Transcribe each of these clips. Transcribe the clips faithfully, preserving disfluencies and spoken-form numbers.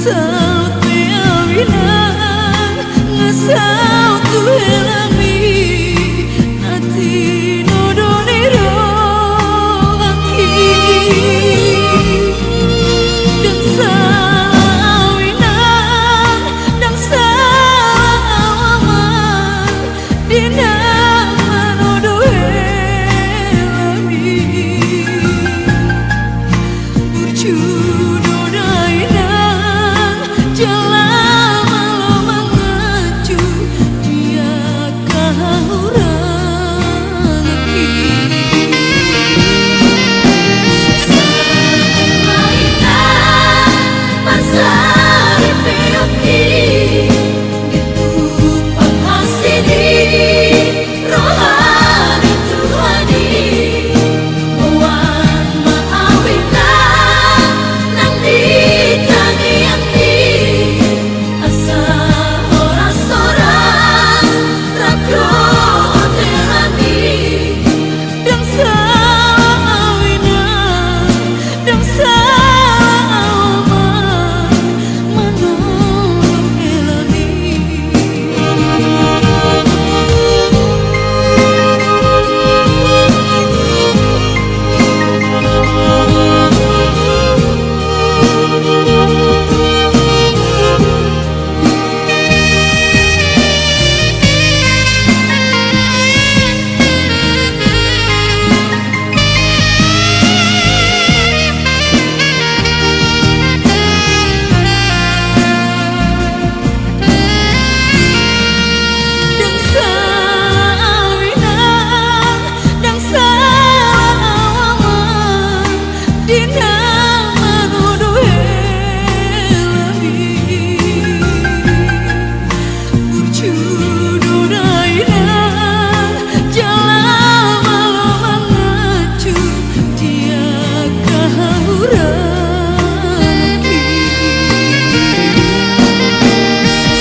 Saut pe au inang, nga saut tu helami, na tinodo ni rohangki. Ndang sala au inang, ndang sala au amang, di na manodo helami. Burju do dainang, jala malo manganju, dia kahahurangki. Sahat ma inang, marsaripeonki, di tumpang asi ni roha ni Tuhan i. Boan ma au inang nang di tangiangki, asa horas-horas rap dohot helami. Ndang sala au inang, ndang sala au amang, manodo helami. Ndang sala au inang, ndang sala au amang, di na manodo helami. Burju do dainang, jala malo manganju, dia kahahurangki.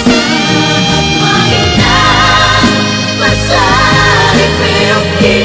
Sahat ma inang, marsaripeonki,